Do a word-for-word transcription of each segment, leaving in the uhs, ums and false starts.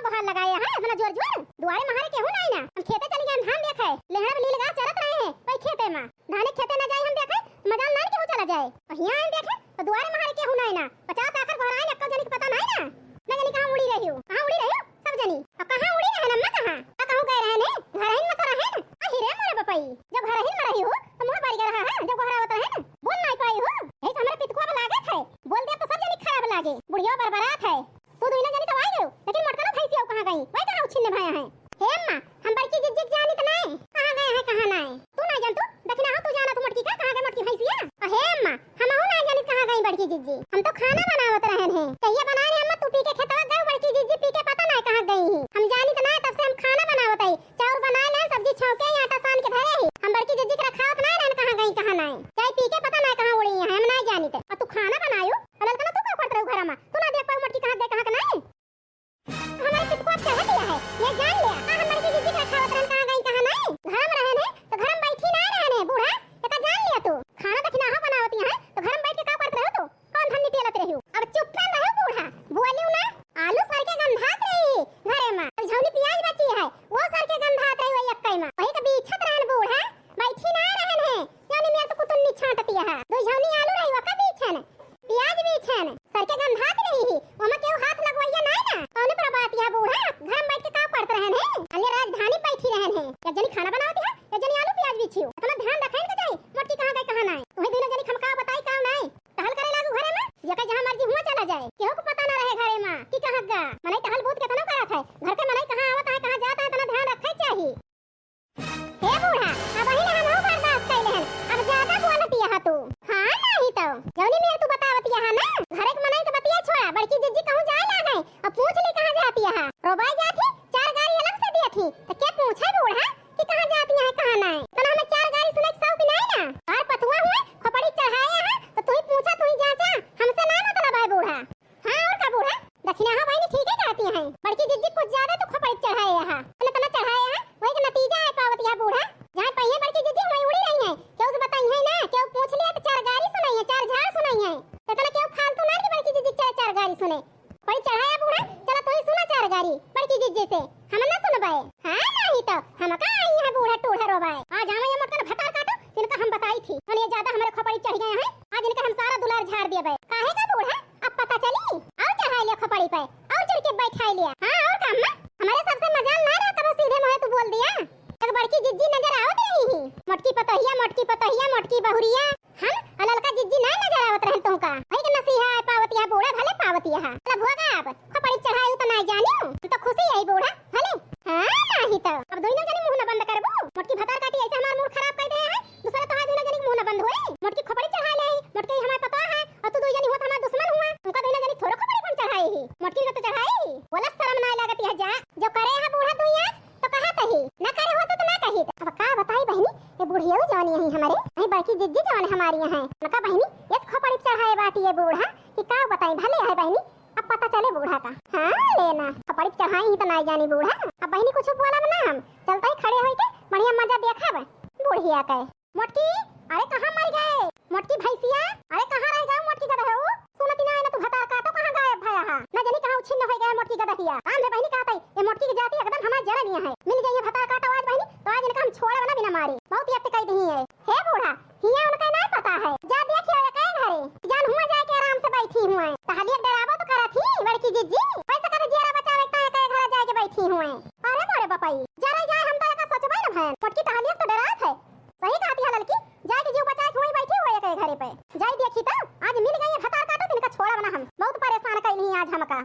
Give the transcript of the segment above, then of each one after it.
कोहार लगाए हैं अपना जोर जोर। दुआरे महारे केहू नाई ना, हम खेते चली गए, हम धान देखे, लेहड़ा में नील गाय चरत रहे हैं, वही खेते में। धाने खेते ना जाए हम देखे, मजाल नाई केहू चला जाए। और हियाँ आए देखे, तो दुआरे महारे केहू नाई ना, पचास आखर गोहराए, एक्को जनी के पता नाई ना। ना जनी कहाँ उड़ी रही हो, कहाँ उड़ी रही हो सब जनी। अब कहाँ उड़ी रहे अम्मा, कहाँ? आ कहूँ गए रहे ने, घर ही में तो रहे न। अहि रे मोरे बपई, जब घर ही में रही हो, तो मुँह बारी रहा है, जब गोहरावत रहे न, बोल नाई पाई हो। यही से हमरे पितकुआ पे लागत है, बोल दे तो सब जनी खराब लागे, बुढ़िया बरबरात है। तू दुइना जनी तो आई गयो, लेकिन मोटका ना भैंसिया कहाँ गई, वही कहाँ उछिन्ने भया है। हे अम्मा, हम बड़की जिज्जी के जानित नाय, कहाँ गए हैं, कहाँ नाय। तू नाय जान, तू दखिना हो, तू जाना तू मोटकी का, कहाँ गए मोटकी भैंसिया? अ हे अम्मा, हमहू नाय जानित कहाँ गई बड़की जिज्जी। हम तो खाना बनावत रहन हैं। कहिया बनाए रहे अम्मा, तू पी के खेतवा गए, बड़की जिज्जी पी के पता नाय कहाँ गई ही। हम जानित नाय, तब से हम खाना बनावत है। चाउर बनाए ले, सब्जी छौंके, आटा सान के धरे ही। हम बड़की जिज्जी के रखावत नाय रहन, कहाँ गई, कहाँ नाय। चाय पी के पता नाय कहाँ उड़ी हैं, हम नाय जानित। और तू खाना बनायो, और ललकना तू का करत रहू घरा में? तू ना देख पाऊ मोटकी कहाँ गई, कहाँ के नाय? हमारे कितको अच्छा है दिया है, ये जान लिया। आ हमारे की जिज्जी के रखावत रहन, कहाँ गई, कहाँ नाय? घर में रहन है, तो घर में बैठी नाय रहन है, बूढ़ा, ये का जान लिया तू? खाना दखिना हो बनावती है, तो घर में बैठ के का करत रहो तू? कौन धन निपेलत रही हो? अब चुप्पन रहो बूढ़ा, बोलियो ना। आलू सर के गंधात रही घरे में, अब झौनी प्याज बची है, वो सर के गंधात रही वही अक्कई में। वही के बीछत रहन बूढ़ा, बैठी नाय रहन है, जौनी मेर तो कुतुन्नी छांटती है। दो झौनी आलू रही, वका बीछन, प्याज बीछन, सर के गंधात रही ही, ओमा केहू हाथ लगवैया नाय ना। कौने पर बात यह बूढ़ा, घर में बैठ के का करत रहन है? अले राजधानी बैठी रहन है, एक जनी खाना बनावती है, एक जनी आलू प्याज बीछी हो। इतना ध्यान रखेन के चाही, मोटकी कहाँ गई, कहाँ नाय। वही दोनों जनी हम का बताई, का नाय। टहल करे लागू घरे में, जेकर जहाँ मर्जी हुआ चला जाए, केहू को पता ना रहे घरे में कि कहाँ गा। मनई टहल बहुत केतनो करत है, घर के मनई कहाँ आवत है, कहाँ जात है, इतना ध्यान रखे चाही। हे बूढ़ा, अब ही ना हमहू बर्दाश्त कइले हन, अब ज्यादा बोलत यहा तू। हाँ, नाही तो, जौनी मेर तू बतावत यहा ना, घर के मनई के बतिया छोड़ा, बड़की जिज्जी कहूँ जाए लागे, अब पूछ ली कहाँ जात यहा। रोबाई जात ही, चार गारी अलग से दियत ही, तो के पूछे बूढ़ा कि कहाँ जात यहा, कहाँ नाय? तो ना हमें चार गारी सुने के शौक नाय ना, और पतुआ हुए, खोपड़ी चढ़ाए यहा, तो तू ही पूछा, तू ही जांचा, हमसे ना मतलब है बूढ़ा। हाँ, और का बूढ़ा? दखिना, हाँ बहिनी, ठीक है कहती हैं। बड़की जिज्जी कुछ ज्यादा तू खोपड़ी चढ़ाए यहाँ। इतना, इतना चढ़ाए यहाँ, वही के नतीजा है पावत यह बूढ़ा। जहाँ पहिए बड़की जिज्जी वहीं उड़ी रही हैं। केहू से बताई है ना, केहू पूछ लिया तो चार गारी सुनाई है, चार झाड़ सुनाई है। इतना केहू फालतू ना कि बड़की जिज्जी चले चार गारी सुने। बड़ी चढ़ाया बूढ़ा, चला तू ही सुना चार गारी बड़की जिज्जी से। हम ना सुनबे। हाँ, नाही तो, हम का आई यहाँ बूढ़ा टूढ़ा रोबाए। आज हम ये मोटका भतार काटो, इनका हम बताई थी। और ये ज्यादा हमारे खोपड़ी चढ़ गए हैं, आज इनका हम सारा दुलार झाड़ देबे। काहे का बूढ़ा? अब पता चली, और चढ़ाई लिया खोपड़ी पे, और चढ़ के बैठाई लिया। हाँ, और का अम्मा, हमारे सबसे मजाल ना रहा, कबो सीधे मुँहे तू बोल दिया। एक बड़की जिज्जी नजर आवत रही ही, मोटकी पतोहिया, मोटकी पतोहिया, मोटकी बहुरिया। हम और ललका जिज्जी ना नजर आवत रहन तुमका। वही के नसीहा है पावतिया, बूढ़ा भले पावतिया है। चला भोगा अब, खोपड़ी चढ़ाई तो ना जानियो, हम तो खुशी है बूढ़ा भले। हाँ, नाही तो। अब दोनों जने मुँह न बंद करबू, मोटकी भतार काटी ऐसे हमार मूड खराब कर दे है। दूसरा तो हाथ दुनो जनी के मुँह न बंद होई। मोटकी खोपड़ी चढ़ा ले आई, मोटकी हमारे पता है, और तू दो जनी होत हमार दुश्मन हुआ। उनका दोनों जनी थोड़ो खोपड़ी पर चढ़ाई ही, मोटकी ने तो चढ़ाई ही। बोला शर्म ना लागत यह जा, जो करे है बूढ़ा तू यहाँ, तो कहा तही, ना करे होत तो ना कही। अब का बताई बहिनी, ये बुढ़िया जवानी यही हमारे, नहीं बड़की जिज्जी जवान हमारी यहाँ है। उनका बहिनी, ये खोपड़ी चढ़ाए बाटी ये बूढ़ा, कि का बताई, भले है बहिनी, अब पता चले बूढ़ा का। हाँ, लेना, खोपड़ी चढ़ाई ही तो ना जानी बूढ़ा। अब बहिनी कुछ बोला ना हम, चलता ही खड़े होई के बढ़िया मजा देखब बुढ़िया के। मोटकी, अरे कहाँ मर गए? मोटकी भैंसिया, अरे कहाँ रह गए मोटकी गदहे? ओ, सुनती ना, ना तू भतार काटो कहाँ गायब भया हा? ना जानी कहाँ उछिन्न हो गए मोटकी गदहिया। राम है बहिनी कहत है, ये मोटकी की जाति एकदम हमार जरा नहीं है। मिल जाइए भतार काटो आज बहिनी, तो आज इनका हम छोड़ा ना बिना मारे। बहुत यत्त कह दी है। हे बूढ़ा, हिया उनका ना पता है। जा देखियो ये कहे घरे। जान हुआ जाए के आराम से बैठी हुआ है। तहलिया डरावो तो करत ही, बड़की जिज्जी। वैसे करे जियरा बचावे के ताए कहे घरे जाए के बैठी हुआ है। अरे मोरे बपई, जरा जाए हम तो एका सोचबे न भयन। मोटकी तहलिया तो डरात है। सही कहती है ललकी, जाए के जीव बचाए के वहीं बैठी हुई है घरे पे। जाई देखी तो, आज मिल गई है भतार काटो, इनका छोड़ा बना हम। बहुत परेशान कइली आज हमका।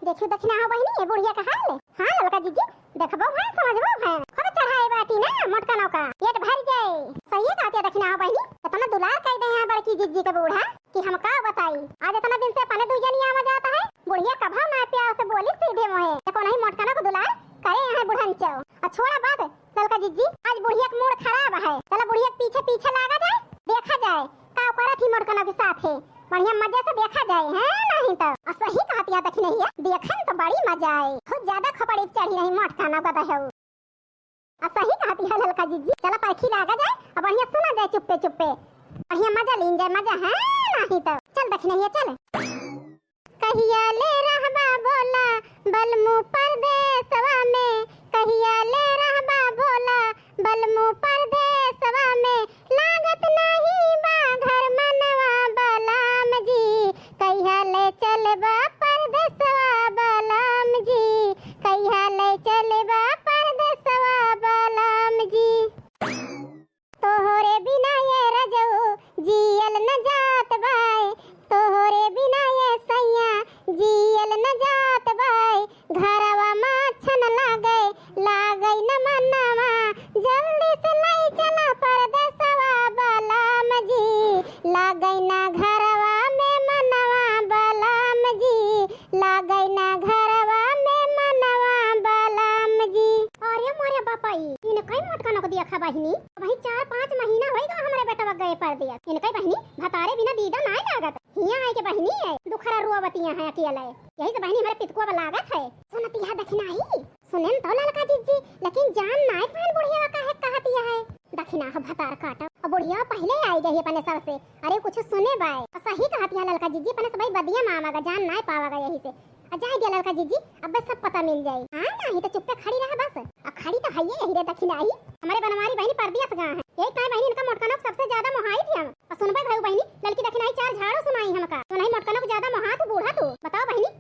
देखियो दखिना हो बहिनी, ये बुढ़िया का हाल। हाँ ललका जिज्जी, देखबो भयन, समझबो भयन। खूब चढ़ाए बाटी ना मोटका नौका, पेट भर जाए। सही कहती है दखिना हो बहिनी, इतना दुलार कह दे हैं बड़की जिज्जी के बूढ़ा कि हम का बताई। आज इतना दिन से अपने दू जनी आवा जाता है, बुढ़िया कभो ना प्यार से बोली सीधे मुँहे। देखो नहीं मोटका नौका दुलार करे यहाँ बुढ़न चो। और छोड़ा बात, ललका जिज्जी, आज बुढ़िया के मूड खराब है। चला बुढ़िया के पीछे पीछे लागा जाए, देखा जाए का करत ही मोटकनो के साथे। बढ़िया मजे से देखा जाए, है नहीं तो। आ सही कहतिया दखिनहिया, देखे में तो बड़ी मजा आए। बहुत ज्यादा खोपड़ी पे चढ़ी रही मोटकनो गदहेऊ। आ सही कहतिया ललका जिज्जी, चला परखी लागा जाए, आ बढ़िया सुना जाए चुप्पे चुप्पे। बढ़िया मजा लीन जाए, मजा है नहीं तो। चल दखिनहिया चल। कहिया ले रहबा बोला बल बलमू परदेसवा में कहिया ले रहबा भोला, बलमू परदेसवा में लागत नाही बा घर मनवा बलम जी, कहिया ले चलबा परदेसवा बलम जी, कहिया ले चलबा परदेसवा बलम जी। तोहरे बिना ये रजऊ जियल न जात बाय, तोहरे बिना ये सैया जियल न जात बाय। घरवा मा अच्छा न लागै, लागै न मनवा, जल्दी से लै चला परदेसवा बलम जी, लागै न घरवा में मनवा बलम जी, लागै न घरवा में मनवा बलम जी। अरे मोरे बापा, ई इनकै मोटकनो के देखा बहिनी, अबहीं चार पाँच महीना होइ गवा हमरे बेटवा गए परदेस। इनकै बहिनी भतारे बिना दीदा नाय लागत। हियाँ आइके बहिनी है, दुखरा रोवतिया है अकेले। यही से बहिनी हमरे पितकुआ लागत है। सुनतिया दखिनाही, सुनेन तो ललका जिज्जी, लेकिन जान नाय पाएन बुढ़िया काहे कहतिया है। दखिनाह भतार काटा, अब बुढ़िया पहिले आइ गई अपने सबसे। अरे कुछ सुने बाय, सही कहतिया ललका जिज्जी, अपने सबही बदिया मा आवागा, जान नाय पावागा यही से। आ जाए दिया ललका जिज्जी, अब्बे सब पता मिल जाई। हाँ, नाही तो चुप्पे खड़ी रहा बस। आ खड़ी तो हइये यही रे दखिनाही। हमरे बनवारी बहिनी परदेस गा है। यही ताई बहिनी इनका मोटकनों के सबसे ज्यादा मोहाई थी हम। और सुनबे भई बहिनी, ललकी दखिनाही चार झाड़ू सुनाई हमका। सुनाई मोटकनों के ज्यादा मोहात बूढ़ा तू। बताओ बहिनी,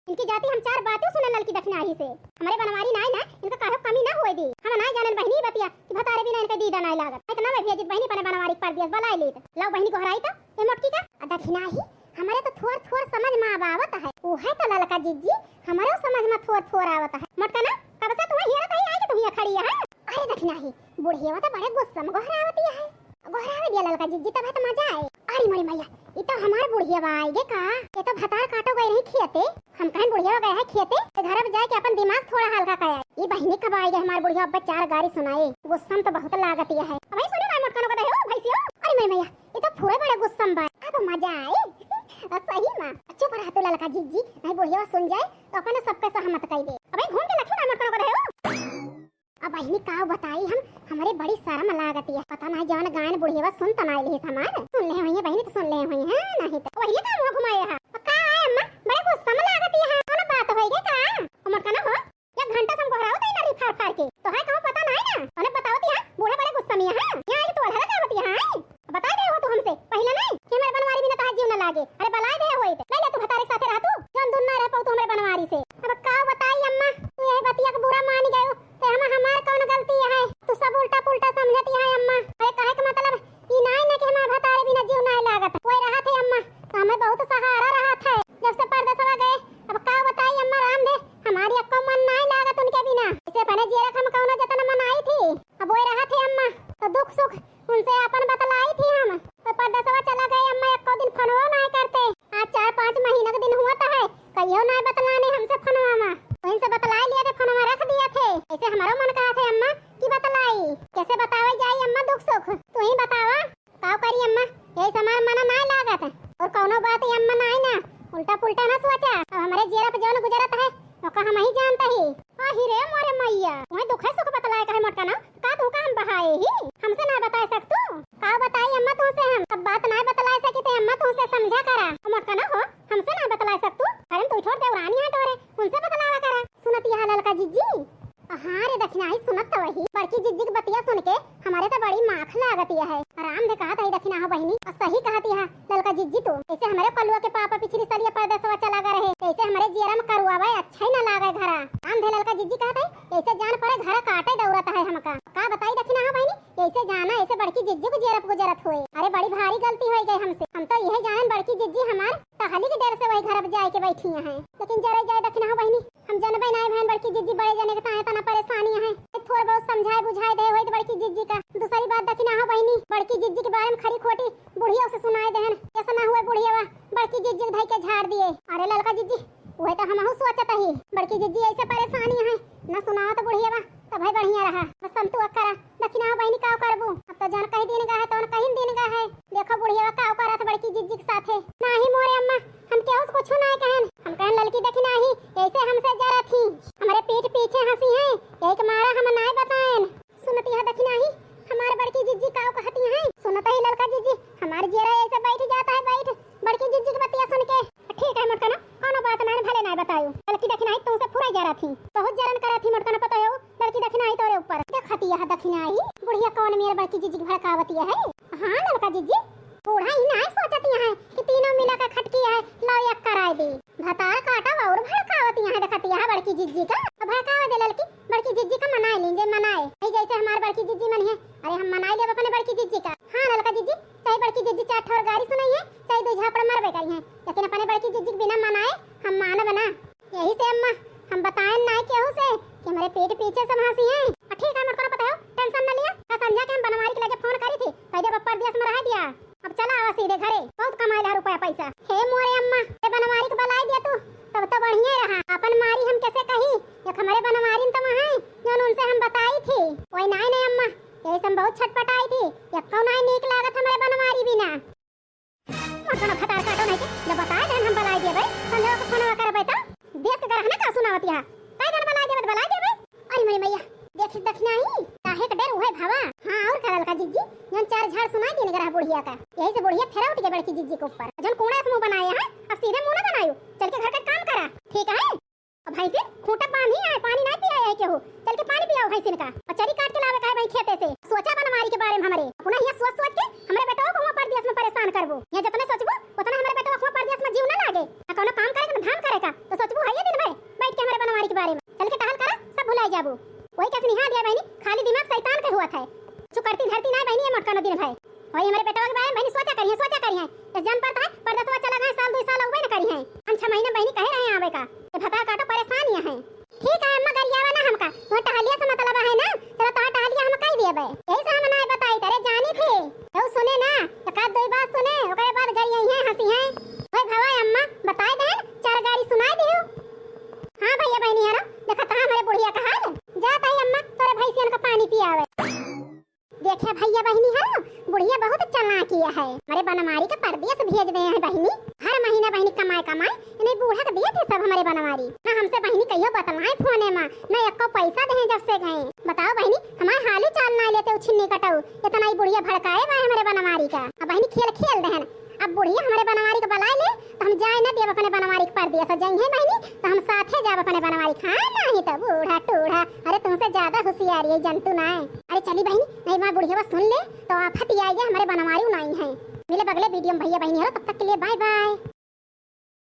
इनकी जाति हम चार बातें सुने ललकी दखिनाही से। हमरे बनवारी नाई ना, इनका काहो कमी ना होए दी। हम नाई जानन बहिनी बतिया कि भतारे बिना इनका दीदा नाई लागत। इतना में भेजित बहिनी अपने बनवारी के परदेस बलाई लेत। लाओ बहिनी गोहराई तो। ए मोटकी का? आ दखिनाही, हमरे तो थोर थोर समझ मा अब आवत है। उहे तो ललका जिज्जी, हमरो समझ मा थोर थोर आवत है। मोटकना, कब से तुम्हें हेरत ही आए कि तुम यहाँ खड़ी है? अरे दखिनाही, बुढ़िया तो बड़े गुस्सा मा गोहरावती है। गोहरावे दिया ललका जिज्जी, तब है तो मजा आए। अरे मोरी मैया, ई तो हमार बुढ़िया आई गे का? ये तो भतार काटो गए रही खेते। हम कहेन बुढ़िया गए है खेते, तो घर अब जाए के अपन दिमाग थोड़ा हल्का करे। ई बहिनी कब आई गे हमार बुढ़िया, अब चार गारी सुनाए। गुस्सा मा तो बहुत लागती है। अबे सुनो ना मोटकनो का दे हो, भैंसियो। अरे मोरी मैया, ये तो पूरा बड़ा गुस्सा मा बा। अब मजा आई। और सही मा। चुप रह तू ललका जिज्जी, नहीं बुढ़िया सुन जाए तो अपने सबके सहमत कर दे। अबे घूम के लखियो ना मोटकनो का दे हो। अब बहिनी का बताई हम, हमरे बड़ी शर्म लागती है। पता नहीं जवन गायन बुढ़िया सुन तो नहीं लिहिस हमार। सुन ले हुई है बहिनी तो सुन ले हुई है, नहीं तो वही का मुँह घुमाए है। अब का है अम्मा, बड़े गुस्सा मा लागती है, कौन बात होई गे का? ओ मोटकना हो, एक घंटा से हम गोहरावत है ना री फार फार के, तो है कहूँ पता नहीं ना, उन्हें बतावती है, बूढ़ा बड़े गुस्सा मा है, यहाँ आई तो अलहरा जावती है। बताई दे हो तू हमसे, पहिले नहीं कि हमरे बनवारी बिना तोहार जीव न लागे। अरे बलाई दे होइत, ले ले तू भतारे के साथे रह तू, जौन दूर ना रह पाऊ तू हमरे बनवारी से। अब का बताई अम्मा, तू यही बतिया के बुरा मान गयो, ते हम हमार कौन गलती है? तू सब उल्टा पुल्टा समझती है अम्मा। अरे कहे के मतलब ई नाई ना कि हमार भतारे बिना जीव नाई लागत। कोई रहत है अम्मा, तो हमें बहुत सहारा रहत है। जब से परदेसवा गए, अब का बताई अम्मा राम दे, हमारी अक्को मन नाई लागत उनके बिना। इसे अपने जियरा के हम कौनो जतन मनाई थी। अब वही रहत है अम्मा, तो दुख सुख उनसे अपन बतलाई थी हम। तो परदेसवा चला गए अम्मा, एको दिन फोनवो नाई करते। आज चार पाँच महीना के दिन हुआ तो है, कहियो नाई बतलाने हमसे फोनवा मा। वहीं से बतलाई लिया थे, फोनवा रख दिया थे। ऐसे हमारो मन कहा थे अम्मा कि बतलाई, कैसे बतावे जाई अम्मा दुख सुख, तू ही बतावा। का करी अम्मा, यही से हमार मन नाई लागत। और कौनो बात ये अम्मा नाई ना, उल्टा पुल्टा ना सोचा। अब हमरे जियरा पे जौन गुजरत है, ओका हम ही जानत ही। आही रे मोरे मैया, तुम्हें दुखे सुख बतलाए कहे मोटकना, का तू का हम बहाए ही? हमसे ना बताए सकतू? का बताई अम्मा तुमसे हम? सब बात ना बतलाए सकी थे अम्मा, तुमसे समझा करा। मोटकना हो, हमसे ना बतलाए सकतू? अरे तू छोड़ देवरानी है तोरे, उनसे बतलावा करा। सुनत यहाँ ललका जिज्जी। हाँ रे दखिनाही, सुनत तो वही। बड़की जिज्जी के बतिया सुन के हमारे तो बड़ी माख लागत है। आराम दे कहत है दखिनाहो बहिनी, और सही कहत है ललका जिज्जी तू। ऐसे हमरे कलुआ के पापा पिछली साल ये परदेसवा चला गए रहे, ऐसे हमरे जियरा मा करुआ भाई अच्छा ही ना लागे घरा। आराम दे ललका जिज्जी कहत है, ऐसे जान पड़े घर काटे दौड़त है हमका। का बताई दखिनाहो बहिनी, ऐसे जाना, ऐसे बड़की जिज्जी को जियरा पे गुजरत हुए। अरे बड़ी भारी गलती हो गई हमसे। हम तो यही जानन बड़की जिज्जी हमार टहली के डर से वही घर जाए के बैठी हैं। लेकिन जरे जाए दखिनाहो बहिनी, हम जनबे नाई भैन बड़की जिज्जी बड़े जने के ताए तना परेशानी है। थोड़ा बहुत समझाए बुझाए दे होई तो बड़की जिज्जी का। दूसरी बात दखिनाहो बहिनी, बड़की जिज्जी के बारे मा खरी खोटी बुढ़िया से सुनाए देहन। ऐसा ना हुए बुढ़िया बड़की जिज्जी के धई के झाड़ दिए। अरे ललका जिज्जी, वह तो हमहू सोचत ही, बड़की जिज्जी ऐसे परेशानी है, ना सुनाओ तो बुढ़िया बा, तब है बढ़िया रहा। बस संतु अक्करा, दखिनाहो बहिनी काव करबू, अब तो जौन कही दिन गा है, तौन कहिन दिन गा है। देखो बुढ़िया काव करत बड़की जिज्जी के साथे। नाही मोरे अम्मा, हम केहू से कुछ ना कहन, हम कहन ललकी दखिनाही, ऐसे हमसे जरत ही, हमरे पीठ पीछे हंसी है, यही के मारा हम नाय बताएन। सुनत यहाँ दखिनाही, हमार बड़की जिज्जी काव कहती हैं, सुनत ही ललका जिज्जी, हमार जियरा ऐसे बैठ जाता है, बैठ, बड़की जिज्जी की बतिया सुन के। ठीक है मोटकना, कौनो बात ना, भले ना बतायो, ललकी दखिनाही तुमसे फुरा जरा थी, बहुत जरन करा थी, मोटका न पता है वो लड़की दखिनाही तोरे ऊपर। देखती यह दखिनाही, बुढ़िया कौन मेर बड़की जिज्जी के भड़कावती है। हाँ, ललका जिज्जी, बूढ़ा ही नाहीं सोचती है कि तीनों मिला के खटकी है, लो एक कराए दी। भतार काटा और भड़कावती है, देखती है बड़की जिज्जी का। अब भड़कावे दे ललकी, बड़की जिज्जी का मनाए लीन जे मनाए। नहीं जैसे हमार बड़की जिज्जी मनी है, अरे हम मनाए लेब अपने बड़की जिज्जी का। हाँ, ललका जिज्जी, चाहे बड़की जिज्जी चार ठोर गारी सुनाई है, चाहे दो झापड़ मरबे करी है, लेकिन अपने बड़की जिज्जी के बिना मनाए हम मानब ना। यही से अम्मा, हम बताएन नाई केहू से कि हमरे पीठ पीछे सब हँसी हैं। आ ठीक है, मोटका न पता है, tension न लिया। का समझा के हम बनवारी के लगे फोन करी थी, कह दे परदेस में रह दिया। अब चला आवा सीधे घरे, बहुत कमाए ला रुपया पैसा। हे मोरे अम्मा, ए बनवारी के बलाई दिया तू, तब तो बढ़िया रहा। अपन मारी हम कैसे कही, एक हमरे बनवारी तो वहाँ है, जौन उनसे हम बताई थी। वही नाई नहीं अम्मा, यही से हम बहुत छटपटाई थी, यक्को नाई नीक लागत हमरे बनवारी बिना। मोर कोनो भतार काटो नहीं के, जब बताए देन हम बलाई देबै, संजय को फोनवा करबै त देश के गरहना का सुनावत यहाँ। कह देन बलाई देबै त बलाई देबै। अरे मोरी मैया, देख दखिनाही, काहे के डर उहे भावा। हाँ, और का ललका जिज्जी, जौन चार झाड़ सुनाई देन गरहा बुढ़िया का। यही से बुढ़िया फेरा उठ गया बड़की जिज्जी के ऊपर। जौन कूड़ा से मुँह बनाए हैं, अब सीधे मुँह ना बनायो, चल के घर का काम करा, ठीक है? अब भैंसिन खूंटा बांधी है, पानी नाहीं पियाए है केहू। चल के पानी पियाओ भैंसिन का। और चरी काट के लावे का है भाई खेते से। सोचा बनवारी के बारे में हमरे। अपना हियाँ सोच सोच के हमरे बेटवा को हुआँ परदेस में परेशान करबो। हियाँ जतने सोचबो, उतना हमरे बेटवा को हुआँ परदेस में जीव ना लागे। ना कौनो काम करे का, ना धाम करे का। तो सोचबो है ये दिन भर बैठ के हमरे बनवारी के बारे में। चल के टहल करा, सब भुलाए जाबो। वही कैसे निहा दिया बहनी, खाली दिमाग शैतान के हुआ था। चुकरती धरती ना बहनी, ये मोटका न दिन भर। वही हमरे बेटवा के बारे में बहनी सोचा करिहैं, सोचा करिहैं। इस जन पर तो है, परदेसवा चला गए, साल दो साल अउबे न करिहैं। हम छह महीने बहनी कहे रहे आवे का। ये भतार काटो परेशान ही है। ठीक है अम्मा, गरियावा ना हमका। तुम्हें टहलिया से मतलब है ना, चलो तोहार टहलिया हम कह दिए बे। यही से हम ना बताई, तेरे जानी थे। केहू सुने ना, एक आध दो बात सुने, ओकरे बाद गरियाई हैं, हँसी हैं। ओए भवा अम्मा, बताए देन, चार गारी सुनाए दियो। हाँ भैया बहनी है ना, देखा तहाँ हमरे बुढ़िया का हाल। जात आई अम्मा, तोरे भैंसियन का पानी पियावे। देखे भैया बहनी है ना, बुढ़िया बहुत चालाकी है। हमरे बनवारी के परदेस भेज दे हैं बहनी। हर महीना बहनी कमाए कमाए, इन्हें बूढ़ा के दिए थे सब हमरे बनवारी। ना हमसे बहनी कहियो बतलाए फोने में, ना एको पैसा दे हैं जब से गए। बताओ बहनी, हमार हाली चाल ना लेते उ छिन्नी कटऊ, इतना ही बुढ़िया भड़काए बा हमरे बनवारी का। अब बहनी खेल खेल देहन, अब बुढ़िया हमरे बनवारी के बलाए ले, तो हम जाए ना देब अपने बनवारी के परदेस। जइहे बहनी, तो हम साथे जाब अपने बनवारी के। हाँ, नहीं तो बूढ़ा टूढ़ा, अरे तुमसे ज्यादा होशियारी है जंतु ना है। अरे चली बहनी, नहीं माँ बुढ़िया सुन ले, तो आफत ही आएगी, हमरे बनवारी नाई है। मिले बगले वीडियो में भैया बहनी, हेलो, तब तक के लिए बाय बाय।